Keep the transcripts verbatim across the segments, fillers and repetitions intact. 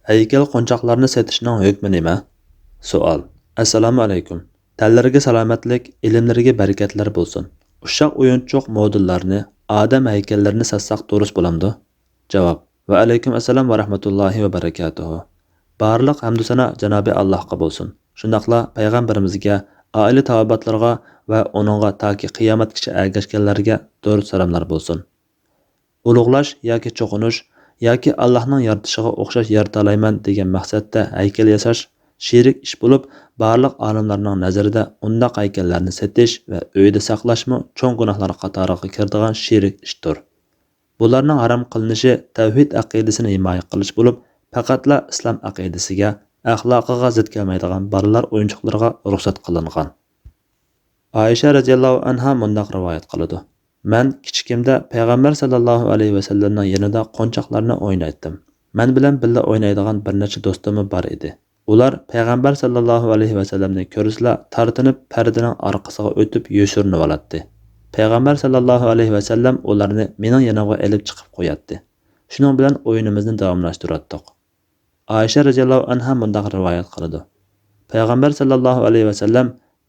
ھەيكەل قونچاقلارنى سېتىشنىڭ ھۆكمى نېمە؟ سوئال. ئەسسالامۇ ئەلەيكۇم. تەنلىرىگە سالامەتلىك، ئىلىملىرىگە بەرىكەتلەر بولسۇن. ئۇششاق ئويۇنچۇق مودېللارنى، ئادەم ھەيكەللىرىنى ساتساق دۇرۇس بولامدۇ؟ جاۋاب. ۋەئەلەيكۇم ئەسسالام ۋە رەھمەتۇللاھى ۋە بەرىكاتۇھۇ. بارلىق ھەمدۇ سانا جانابى ئاللاھقا بولسۇن. شۇنداقلا پەيغەمبىرىمىزگە، ئائىلە تاۋابىئاتلىرىغا ۋە ئۇنىڭغا تاكى قىيامەتكىچە ئەگەشكەنلەرگە دۇرۇت سالاملار بولسۇن. ئۇلۇغلاش ياكى چوقۇنۇش ياكى ئاللاھنىڭ يارىتىشىغا ئوخشاش يارىتالايمەن دېگەن مەقسەتتە ھەيكەل ياساش شېرىك ئىش بولۇپ، بارلىق ئالىملارنىڭ نەزىرىدە ئۇنداق ھەيكەللەرنى سېتىش ۋە ئۆيدە ساقلاشمۇ چوڭ گۇناھلار قاتارىغا كىرىدىغان شېرىك ئىشتۇر. بۇلارنىڭ ھارام قىلىنىشى تەۋھىد ئەقىدىسىنى ھىمايە قىلىش بولۇپ، پەقەتلا ئىسلام ئەقىدىسىگە، ئەخلاقىغا زىت كەلمەيدىغان بالىلار ئويۇنچۇقلىرىغا رۇخسەت قىلىنغان. ئائىشە رەزىياللاھۇ ئەنھا مۇنداق رىۋايەت قىلىدۇ: مەن كىچىكىمدە پەيغەمبەر ساللاللاھۇ ئەلەيھى ۋەسەللەمنىڭ يېنىدا قونچاقلارنى ئوينايتتىم. مەن بىلەن بىللە ئوينايدىغان بىر نەچچە دوستۇممۇ بار ئىدى. ئۇلار پەيغەمبەر ساللاللاھۇ ئەلەيھى ۋەسەللەمنى كۆرسىلا تارتىنىپ پەردىنىڭ ئارقىسىغا ئۆتۈپ يوشۇرۇنۇۋالاتتى. پەيغەمبەر ساللاللاھۇ ئەلەيھى ۋەسەللەم ئۇلارنى مېنىڭ يېنىمغا ئېلىپ چىقىپ قوياتتى. شۇنىڭ بىلەن ئويۇنىمىزنى داۋاملاشتۇراتتۇق. ئائىشە رەزىياللاھۇ ئەنھا مۇنداق رىۋايەت قىلىدۇ: پەيغەمبەر ساللاللاھۇ ئەلەيھى ۋەسەللەم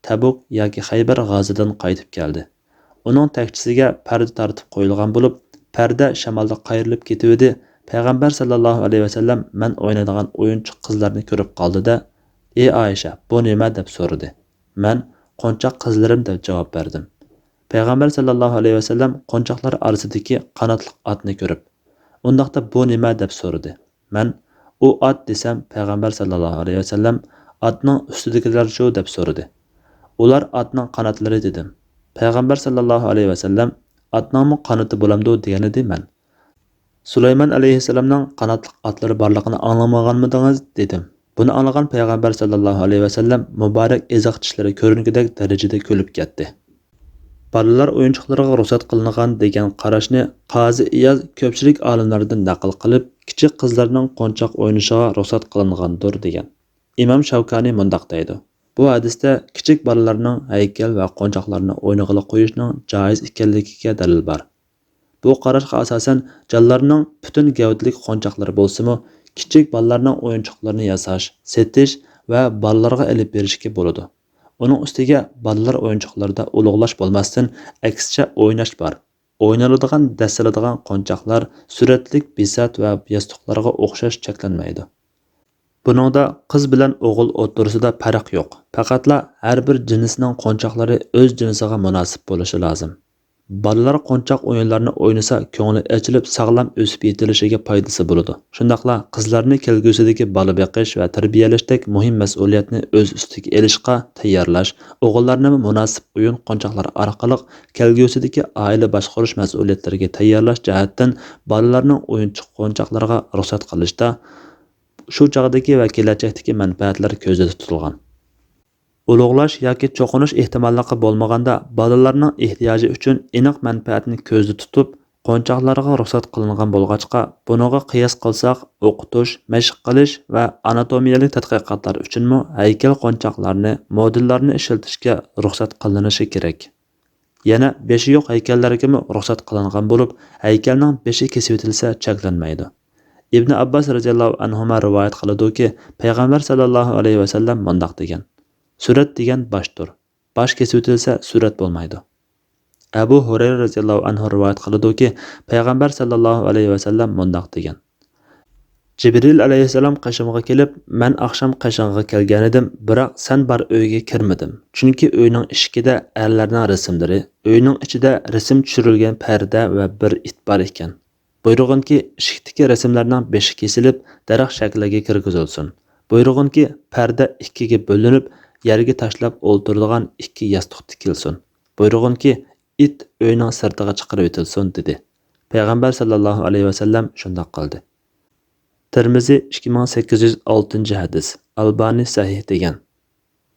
تەبۇك ياكى خەيبەر غازىدىن قايتىپ كەلدى. ئۇنىڭ تەكچىسىگە پەردە تارتىپ قويۇلغان بولۇپ، پەردە شامالدا قايرىلىپ كېتىۋىدى. پەيغەمبەر ساللاللاھۇ ئەلەيھى ۋەسەللەم مەن ئوينايدىغان ئويۇنچۇق قىزلارنى كۆرۈپ قالدى-دە، ئى ئائىشە، بۇ نېمە؟ دەپ سورىدى. مەن قونچاق قىزلىرىم دەپ جاۋاب بەردىم. پەيغەمبەر ساللاللاھۇ ئەلەيھى ۋەسەللەم قونچاقلار ئارىسىدىكى قاناتلىق ئاتنى كۆرۈپ، ئۇنداقتا بۇ نېمە؟ دەپ سورىدى. مەن ئۇ ئات دېسەم، پەيغەمبەر ساللاللاھۇ ئەلەيھى ۋەسەللەم ئاتنىڭ ئۈستىدىكىلەرچۇ؟ دەپ سورىدى. ئۇلار ئاتنىڭ قاناتلىرى دېدىم. پەيغەمبەر ساللاللاھۇ ئەلەيھى ۋەسەللەم ئاتنىڭمۇ قانىتى بولامدۇ؟ دېگەنىدى مەن. سۇلايمان ئەلەيھىسسالامنىڭ قاناتلىق ئاتلىرى بارلىقىنى ئاڭلىمىغانمىدىڭىز؟ دېدىم. بۇنى ئاڭلىغان پەيغەمبەر ساللاللاھۇ ئەلەيھى ۋەسەللەم مۇبارەك ئېزىق چىشلىرى كۆرۈنگۈدەك دەرىجىدە كۈلۈپ كەتتى. بالىلار ئويۇنچۇقلىرىغا رۇخسەت قىلىنغان دېگەن قاراشنى قازى ئىياز كۆپچىلىك ئالىملاردىن نەقىل قىلىپ، كىچىك قىزلارنىڭ قونچاق ئوينىشىغا رۇخسەت قىلىنغاندۇر دېگەن. ئىمام شاۋكانى مۇنداق دەيدۇ: بۇ ھەدىستە كىچىك بالىلارنىڭ ھەيكەل ۋە قونچاقلارنى ئوينىغىلى قويۇشنىڭ جائىز ئىكەنلىكىگە دەلىل بار. بۇ قاراشقا ئاساسەن، جانلارنىڭ پۈتۈن گەۋدىلىك قونچاقلىرى بولسىمۇ، كىچىك بالىلارنىڭ ئويۇنچۇقلىرىنى ياساش، سېتىش ۋە بالىلارغا ئېلىپ بېرىشكە بولىدۇ. ئۇنىڭ ئۈستىگە بالىلار ئويۇنچۇقلىرىدا ئۇلۇغلاش بولماستىن، ئەكسىچە ئويناش بار. ئوينىلىدىغان، دەسسىلىدىغان قونچاقلار سۈرەتلىك بىسات ۋە ياستۇقلارغا ئوخشاش چەكلەنمەيدۇ. بۇنىڭدا قىز بىلەن ئوغۇل ئوتتۇرىسىدا پەرق يوق. پەقەتلا ھەر بىر جىنسنىڭ قونچاقلىرى ئۆز جىنسىغا مۇناسىپ بولۇشى لازىم. بالىلار قونچاق ئويۇنلارنى ئوينىسا، كۆڭلى ئېچىلىپ، ساغلام ئۆسۈپ يېتىلىشىگە پايدىسى بولىدۇ. شۇنداقلا قىزلارنى كەلگۈسىدىكى بالا بېقىش ۋە تەربىيەلەشتەك مۇھىم مەسئۇلىيەتنى ئۆز ئۈستىگە ئېلىشقا تەييارلاش، ئوغۇللارنىمۇ مۇناسىپ ئويۇن قونچاقلىرى ئارقىلىق كەلگۈسىدىكى ئائىلە باشقۇرۇش مەسئۇلىيەتلىرىگە تەييارلاش جەھەتتىن بالىلارنىڭ ئويۇنچۇق قونچاقلىرىغا رۇخسەت قىلىشتا شۇ چاغدىكى ۋە كېلەچەكتىكى مەنپەئەتلەر كۆزدە تۇتۇلغان. ئۇلۇغلاش ياكى چوقۇنۇش ئېھتىماللىقى بولمىغاندا، بالىلارنىڭ ئېھتىياجى ئۈچۈن ئېنىق مەنپەئەتنى كۆزدە تۇتۇپ، قونچاقلارغا رۇخسەت قىلىنغان بولغاچقا، بۇنىڭغا قىياس قىلساق، ئوقۇتۇش، مەشىق قىلىش ۋە ئاناتومىيەلىك تەتقىقاتلار ئۈچۈنمۇ ھەيكەل قونچاقلارنى، مودېللارنى ئىشلىتىشكە رۇخسەت قىلىنىشى كېرەك. يەنە بېشى يوق ھەيكەللەرگىمۇ رۇخسەت قىلىنغان بولۇپ، ھەيكەلنىڭ بېشى كېسىۋېتىلسە چەكلەنمەيدۇ. ئىبنى ئابباس رەزىياللاھۇ ئەنھۇما رىۋايەت قىلىدۇكى، پەيغەمبەر ساللاللاھۇ ئەلەيھى ۋەسەللەم مۇنداق دېگەن: سۈرەت دېگەن باشتۇر. باش كېسىۋېتىلسە سۈرەت بولمايدۇ. ئەبۇ ھۇرەيرە رەزىياللاھۇ ئەنھۇ رىۋايەت قىلىدۇكى، پەيغەمبەر ساللاللاھۇ ئەلەيھى ۋەسەللەم مۇنداق دېگەن: جىبرىل ئەلەيھىسسالام قېشىمغا كېلىپ، مەن ئاخشام قېشىڭغا كەلگەنىدىم، بىراق سەن بار ئۆيگە كىرمىدىم. چۈنكى ئۆينىڭ ئىشىكىدە ئەرلەرنىڭ رەسىملىرى، ئۆينىڭ ئىچىدە رەسىم چۈشۈرۈلگەن پەردە ۋە بىر ئىت بار ئىكەن. بۇيرۇغىنكى، ئىشىكتىكى رەسىملەرنىڭ بېشى كېسىلىپ، دەرەخ شەكلىگە كىرگۈزۈلسۇن. بۇيرۇغىنكى، پەردە ئىككىگە بۆلۈنۈپ، يەرگە تاشلاپ ئولتۇرىدىغان ئىككى ياستۇق تىكىلسۇن. بۇيرۇغىنكى، ئىت ئۆينىڭ سىرتىغا چىقىرىۋېتىلسۇن، دېدى. پەيغەمبەر ساللاللاھۇ ئەلەيھى ۋەسەللەم شۇنداق قىلدى. تىرمىزى ئىككى مىڭ سەككىز يۈز ئالتىنچى ھەدىس، ئالبانى سەھىھ دېگەن.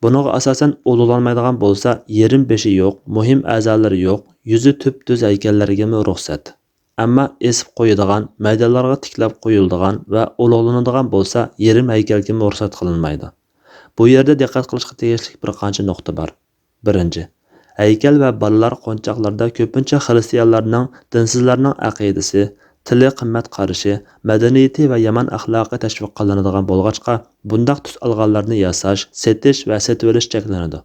بۇنىڭغا ئاساسەن، ئۇلۇغلانمايدىغان بولسا، يېرىم بېشى يوق، مۇھىم ئەزالىرى يوق، يۈزى تۈپتۈز ھەيكەللەرگىمۇ رۇخسەت. ئەمما ئېسىپ قويىدىغان، مەيدانلارغا تىكلەپ قويۇلىدىغان ۋە ئۇلۇغلىنىدىغان بولسا، يېرىم ھەيكەلگىمۇ رۇخسەت قىلىنمايدۇ. بۇ يەردە دىققەت قىلىشقا تېگىشلىك بىر قانچە نۇقتا بار. بىرىنچى، ھەيكەل ۋە بالىلار قونچاقلىرىدا كۆپىنچە خىرىستىيانلارنىڭ، دىنسىزلارنىڭ ئەقىدىسى، تىلى قىممەت قارىشى، مەدەنىيىتى ۋە يامان ئەخلاقى تەشۋىق قىلىنىدىغان بولغاچقا، بۇنداق تۈس ئالغانلارنى ياساش، سېتىش ۋە سېتىۋېلىش چەكلىنىدۇ.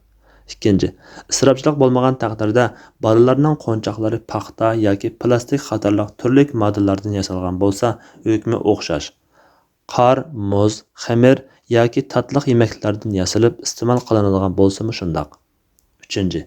ئىككىنچى، ئىسراپچىلىق بولمىغان تەقدىردە، بالىلارنىڭ قونچاقلىرى پاختا ياكى پىلاستىك قاتارلىق تۈرلۈك ماددىلاردىن ياسالغان بولسا، ھۆكمى ئوخشاش. قار، مۇز، خېمىر ياكى تاتلىق يېمەكلىكلەردىن ياسىلىپ ئىستېمال قىلىنىدىغان بولسىمۇ شۇنداق. ئۈچىنچى،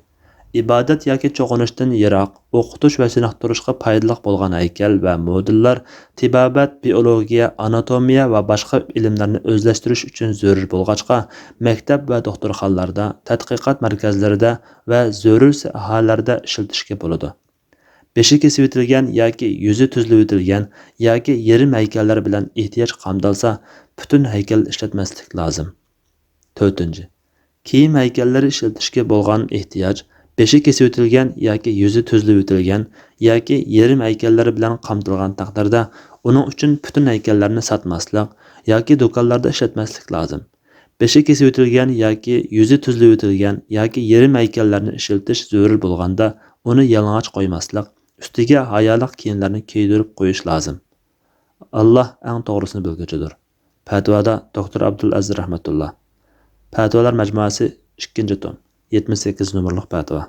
ئىبادەت ياكى چوقۇنۇشتىن يىراق، ئوقۇتۇش ۋە چېنىقتۇرۇشقا پايدىلىق بولغان ھەيكەل ۋە مودېللار تېبابەت، بىئولوگىيە، ئاناتومىيە ۋە باشقا ئىلىملەرنى ئۆزلەشتۈرۈش ئۈچۈن زۆرۈر بولغاچقا، مەكتەپ ۋە دوختۇرخانىلاردا، تەتقىقات مەركەزلىرىدە ۋە زۆرۈر ساھەلەردە ئىشلىتىشكە بولىدۇ. بېشى كېسىۋېتىلگەن ياكى يۈزى تۈزلىۋېتىلگەن ياكى يېرىم ھەيكەللەر بىلەن ئېھتىياج قامدالسا، پۈتۈن ھەيكەل ئىشلەتمەسلىك لازىم. تۆتىنچى، كىيىم ھەيكەللىرى ئىشلىتىشكە بولغان ئېھتىياج، بېشى كېسىۋېتىلگەن ياكى يۈزى تۈزلىۋېتىلگەن ياكى يېرىم ھەيكەللىرى بىلەن قامتىلغان تەقدىردە، ئۇنىڭ ئۈچۈن پۈتۈن ھەيكەللەرنى ساتماسلىق ياكى دۇكانلاردا ئىشلەتمەسلىك لازىم. بېشى كېسىۋېتىلگەن ياكى يۈزى تۈزلىۋېتىلگەن ياكى يېرىم ھەيكەللەرنى ئىشلىتىش زۆرۈر بولغاندا، ئۇنى يالىڭاچ قويماسلىق، ئۈستىگە ھايالىق كىيىملەرنى كىيدۈرۈپ قويۇش لازىم. ئاللا ئەڭ توغرىسىنى بىلگۈچىدۇر. پەتىۋادا دوكتور ئابدۇلئەزىز رەھمەتۇللا. پەتىۋالار مەجمۇئەسى، ئىككىنچى توم، يەتمىش سەككىز نومۇرلۇق پەتىۋا.